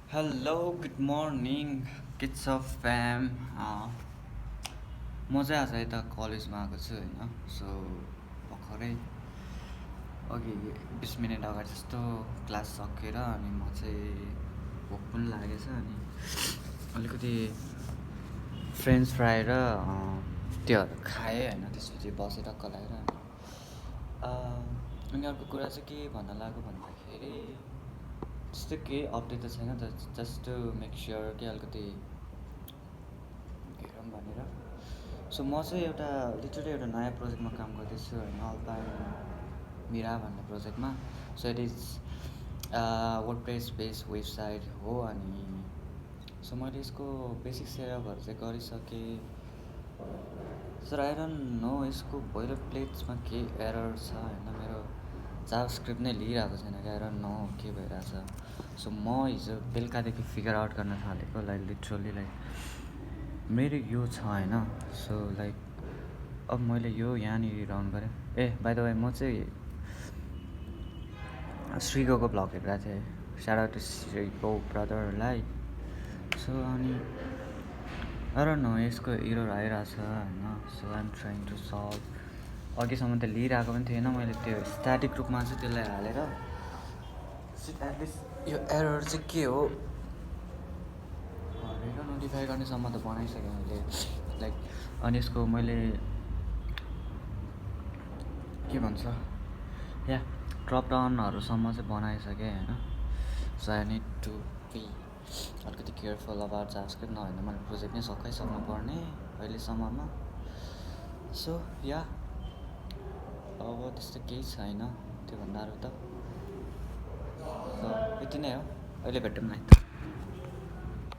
hello good morning kids of fam म चाहिँ आज यता कलेजमा आएको छु होइन सो भर्खरै अघि 20 मिनट अगाडि जस्तो क्लास सकेर अनि म चाहिँ भोक पनि लागेछ अनि अलिकति फ्रेन्च फ्राई र त्योहरू खाएँ होइन त्यसपछि बसेर कलाएर अनि अर्को कुरा चाहिँ के भन्नु लाग्यो भन्दाखेरि त्यस्तो केही अपडेट त छैन जस्ट टु मेक स्योर कि अलिकति हेरौँ भनेर सो म चाहिँ लिटरली एउटा नयाँ प्रोजेक्टमा काम गर्दैछु होइन अल्पाइन मिरा भन्ने प्रोजेक्टमा so it is WordPress based website हो अनि सो मैले यसको बेसिक सेटअपहरू चाहिँ गरिसकेँ सर आई डोन्ट नो यसको पहिलो प्लेट्समा केही एरर छ होइन मेरो जाभास्क्रिप्ट नै लिइरहेको छैन क्या एरर नो के भइरहेछ सो म हिजो बेलुकादेखि फिगर आउट गर्न थालेको लाइक लिटरली लाइक मेरो यो छ होइन सो लाइक अब मैले यो यहाँनिर राउन्ड गरेँ बाई द वे म चाहिँ श्रीगोको भ्लग हेरिरहेको थिएँ साउट आउट टु श्रीगो ब्रदरहरूलाई सो अनि नो यसको एरर आइरहेछ होइन so I'm trying to solve अघिसम्म त लिइरहेको पनि थिएन मैले त्यो स्ट्याटिक रूपमा चाहिँ त्यसलाई हालेर एटलिस्ट यो एरर चाहिँ के हो भनेर नोटिफाई गर्नेसम्म त बनाइसकेँ मैले लाइक अनि यसको मैले के भन्छ या ड्रप डाउनहरूसम्म चाहिँ बनाइसकेँ होइन so I need to be अलिकति केयरफुल अबाउट जाभास्क्रिप्ट नभए मैले प्रोजेक्ट नै सक्नु पर्ने अहिलेसम्ममा सो या अब त्यस्तो केही छैन त्योभन्दा अरू त यति नै हो अहिले भेटौँ न